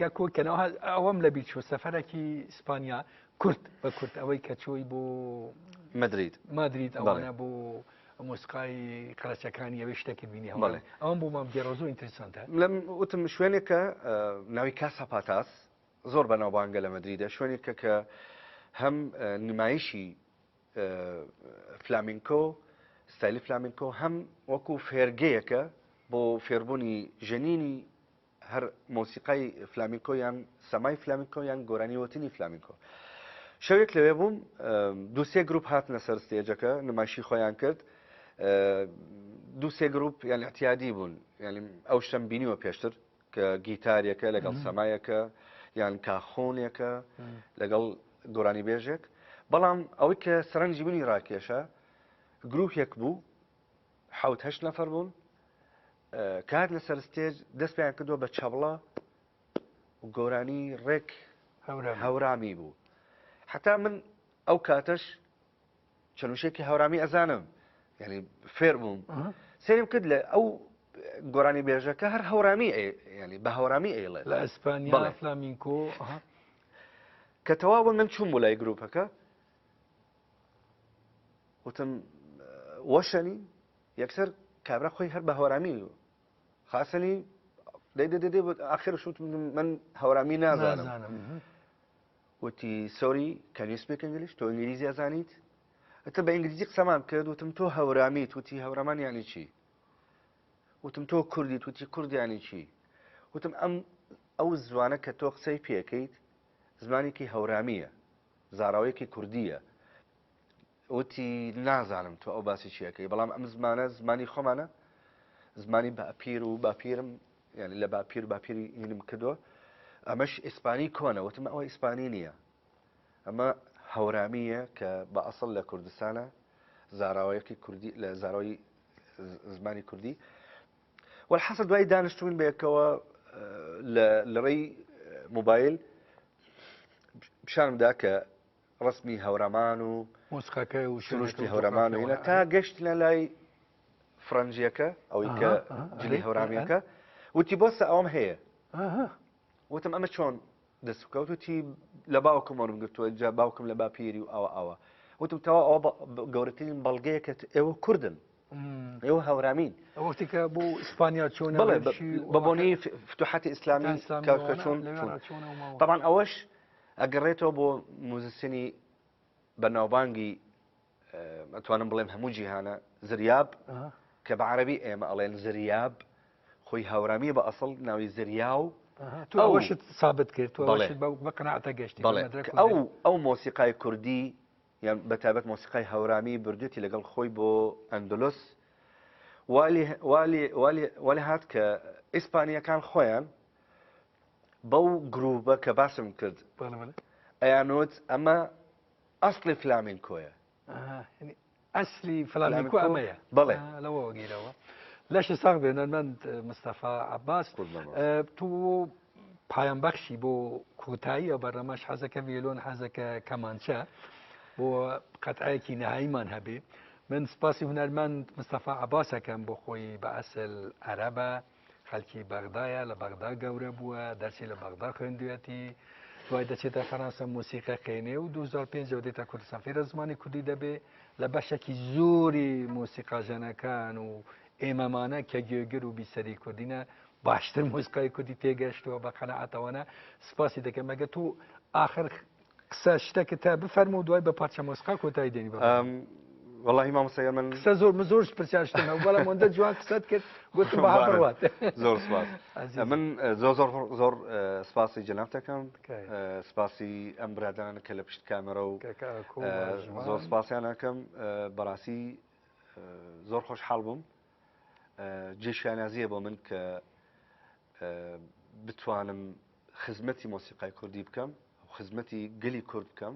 جێگا کۆ کەنەوە ئەوەم لە بیر چوو سەفەرێکی ئیسپانیا کورت بە کورت ئەوەی کە چووی بۆ مەدرید مادرید ئەوانە بۆ مۆسیقای قەرەچەکانی ئەوێ شتێکت بینی هەڵێ ئەوەم بۆ مام گێڕە زۆر interesting ە. لەم وتم شوێنێکە ناوی کاسا پاتاس زۆر بەناوبانگە لە مەدریدە شوێنێکە کە هەم نمایشی فلامینکۆ ستایلی فلامینکۆ هەم وەکو فێرگەیەکە بۆ فێربوونی ژەنینی هەر مۆسیقای فلامینکۆ یان سەمای فلامینکۆ یان گۆرانی وتنی فلامینکۆ. شەوێک لەوێ بووم دووسێ گروپ هاتنە سەر stage ەکە نمایشی خۆیان کرد دووسێ گروپ یان اعتیادی بوون یعنی ئەو شتم بینیوە پێشتر کە گیتارێکە لەگەڵ سەمایەکە یان کاخۆنێکە لەگەڵ گۆرانی بێژێک بەڵام ئەوەی کە سەرنجی منی ڕاکێشە گروپێک بوو حوت هەشت نەفەر بوون کات لەسەر stage دەست پێیان کردووە بە چەبڵە و گۆرانی ڕێک هەورامی بوو حتا من ئەو کاتەش چەند وشێکی هەورامی ئەزانم یعنی فێر بووم سێرم کرد لە ئەو گۆرانی بێژەکە هەر هەورامی ینی بە هەورامی ئەیڵێ لە ئەسپانیا فلامینکۆ کە تەواوە من چوم بۆ لای گروپەکە وتم وەشەنی یەکسەر کابرا خۆی هەر بە هەورامی خاسەنی دەی دەی دەی ئاخر شوت من هەورامی نازانم وتی sorry can you speak English تۆ ئینگلیزی ئەزانیت ئەتە بە ئینگلیزی قسەمان کرد وتم تۆ هەورامیت وتی هەورامان یانی چی وتم تۆ کوردیت وتی کورد یانی چی وتم ئەم ئەو زوانە کە تۆ قسەی پێکەیت زمانێکی هەورامیە زاراوەیەکی کوردیە وتی نازانم تۆ ئەو باسی چیەکەی بەڵام ئەم زمانە زمانی خۆمانە زمانی باپیر و باپیرم یعنی لە باپیر باپیری هینم کردووە ئەمەش ئیسپانی کۆنە وتم ئەوە ئیسپانی نییە ئەمە هەورامیە کە بە ئەسڵ لە کوردستانە زاراوەیەکی کوردی لە زاراوی زمانی کوردی والحەسە دوای دانیشتوین بەیەکەوە لە ڕێی مۆبایل پیشانمدا کە ڕەسمی هەورامان و مۆسیقاکە و سروشتی هەورامان و هینە تا گەشتنە لای فرەنجیەکە ئەوەی کە جلی هەورامیەکە وتی بۆسە ئەوم هەیە وتم ئەمە چۆن دەست بکەوت وتی لە باوکم وەرم گرتووە جا باوکم لە باپیری و ئاوە ئاوە وتم تەوا ئەوە گەورەترین بەڵگەیە کە ئێوە کوردن ئێوە هەورامین وەختێکە بۆ ئیسپانیا چۆن بە بۆنی فتوحاتی ئیسلامی کە چۆن طبعا ئەوەش ئەگەڕێتەوە بۆ موزیسیەنی بەناوبانگی ئەتوانم بڵێم هەموو جیهانە زریاب کە بە عەربی ئێمە ئەڵێن زریاب خۆی هاورامیە بە ئەسڵ ناوی زریاو تۆ ئەوەشت سابت کرد تۆ ئەوەشت بە قەناعەتە گەشتی بەڵێ ئەو ئەو مۆسیقای کوردی یان بە تایبەت مۆسیقای هەورامی بردوێتی لەگەڵ خۆی بۆ ئەندلس والی والی والی والی هات کە ئیسپانیەکان خۆیان بەو گرووپە کە باسم کرد ئەیانوت ئەمە ئەسڵی فلامینکۆیە. ئەسلی فلامینکۆ ئەمەیە بەڵێ لەوەوە گیرەوە. لەشی ساغ بێ هونەرمەند مستەفا عەباس تو پایان بەخشی بۆ کۆتایی ئەو بەرنامەش حەزەکە ڤیۆلۆن حەزەکە کەمانچە بۆ قەتعەیەکی نهاییمان هەبێ من سپاسی هونەرمەند مستەفا عەباسەکەم بۆ خۆی بە ئەسل عەرەبە خەلکی بەغدایە، لە بەغدا گەورە بووە، دەرسی لە بەغدا خوێندویەتی، دوای دەچێتە فەرەنسا مۆسیقا خوێنێ و 2005 ەوە دێتە کوردستان فێرە زمانی کوردی دەبێ لە بەشێکی زۆری مۆسیقاژەنەکان و ئێمەمانە کە گوێگر و بیسەری کوردینە باشتر مۆسیقای کوردی تێگەشتووە بە قەناعەتەوەنە سپاسی دەکەم ئەگەر تۆ ئاخر قسە شتەکە تا بفەرموو دوای بە پارچە مۆسیقا کۆتایی دێنی بە وەڵاهی مامۆستا من قسە زۆر من زۆر پرسیار شتم هەبوو بەڵام ئەوەندە جوان قسەت کرد گوتم بە بڕوات زۆر سپاس من زۆر زۆر زۆر سپاسی جەنابت دەکەم سپاسی ئەم برادەرانە کە لە پشت کامێرا و زۆر سپاسیان ئەکەم بەڕاستی زۆر خۆشحاڵ بووم جێ شانازیە بۆ من کە بتوانم خزمەتی مۆسیقای کوردی بکەم خزمەتی گەلی کورد بکەم.